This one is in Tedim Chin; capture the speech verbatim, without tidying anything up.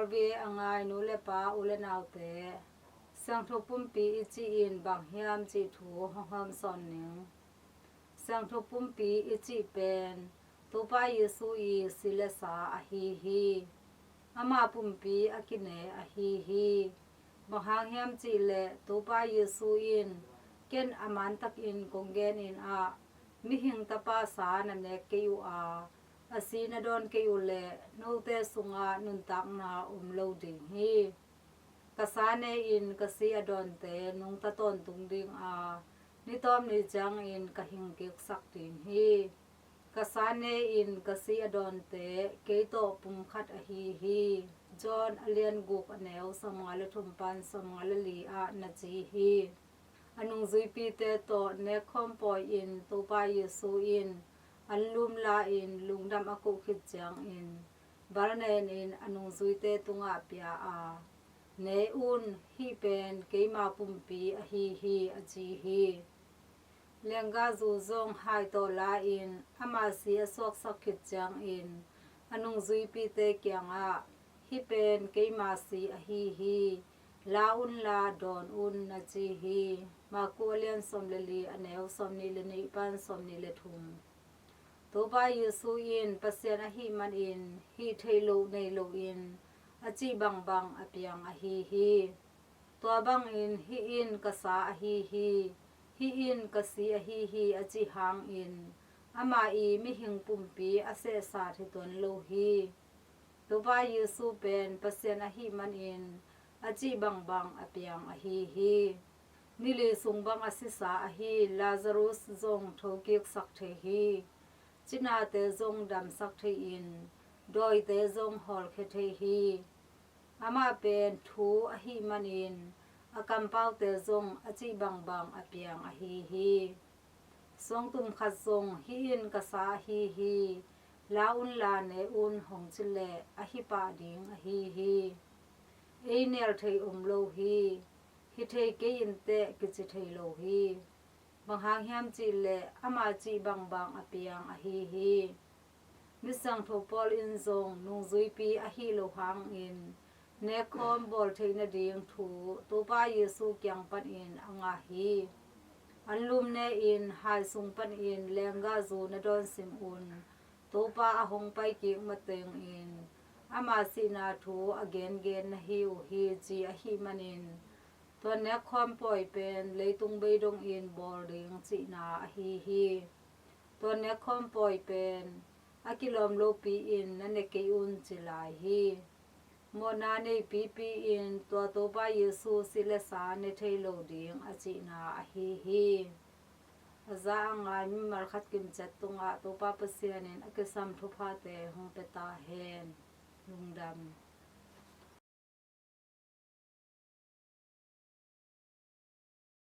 R V A a ngai nu le pa, u le naute, Siangtho Pumpi i cih in bang hiam cih thu hong hawmsawn ning. Siangtho Pumpi i cih pen Topa Jesu i si le sa ahi hi. Ama pumpi a kinei ahi hi. Bang hang hiam cih leh Topa Jesu in, "Ken a mantakin kong genin ah, mihing tapa sa na nek kei uh a, a si na dawn kei uh leh note sungah nuntakna om lo ding hi. Ka sa ne-in ka si a dawnte nungta tawntung ding a, ni tawmni ciangin ka hing kiksak ding hi. Ka sa ne-in ka si a dawnte kei tawh pumkhat ahi hi," John a lian guk, a neu sawmnga le thum pan sawmnga le li ah na ci hi. A nungzuipite tawh nekkhawm pawi-in Topa Jesu in anlum la-in lungdam a koh khit ciangin, balnen in a nungzuite tungah pia a, "Ne un, hih pen keima pumpi ahi hi," a ci hi. Lenggahzu zong hai tawh la-in ama si a suaksak khit ciangin a nungzuipite kiangah, "Hih pen keima si ahi hi, la unla dawn un," na ci hi. Marku a lian sawm le li, a neu sawmnih le nih pan sawmnih le thum. Topa Jesu in Pasian ahih manin hih theih loh nei loin a cih bangbang a piang ahi hi. Tua bangin, "Hih in ka sa ahi hi, hih in ka si ahi hi," a cih hangin ama i mihing pumpi a sehsat hi tuan lo hi. Topa Jesu pen Pasian ahih manin a cih bangbang a piang ahi hi. Nili sung bang a sisa ahi Lazarus zong thokiksak thei hi. Cinate zong damsak thei-in dawite zong hawlkhia thei hi. Amah pen thu ahih manin a kampaute zong a cih bangbang a piang ahi hi. Suangtum khat zong, "Hih in ka sa ahi hi, la unla ne un," hong ci leh a hi pah ding ahi hi. Ei nial thei om lo hi. "Hi thei kei in teh," kici thei lo hi. Bang hang hiam cih leh ama cih bangbang a piang ahi hi. Misiangtho Paul in zong nungzuipi ahih loh hangin nekkhawm bawl theih nading thu Topa Jesu kiang panin a ngah hi. Anlum ne-in hai sung panin lenggahzu na dawn sim un, Topa a hong paikik matengin ama sihna thu a gengen na hi uh hi, ci ahih manin, tua nekkhawm pawi pen leitung bei dongin bawl ding cihna ahi hi. Tua nekkhawm pawi pen a kilawm lopi-in na ne kei un, ci lai hi. Mawhna neipipi in tua Topa Jesu si le sa ne thei lo ding a cihna ahi hi. A za a ngai mimal khat kimciat tungah Topa Pasian in a kisam thuphate hong pia ta hen. Lungdam.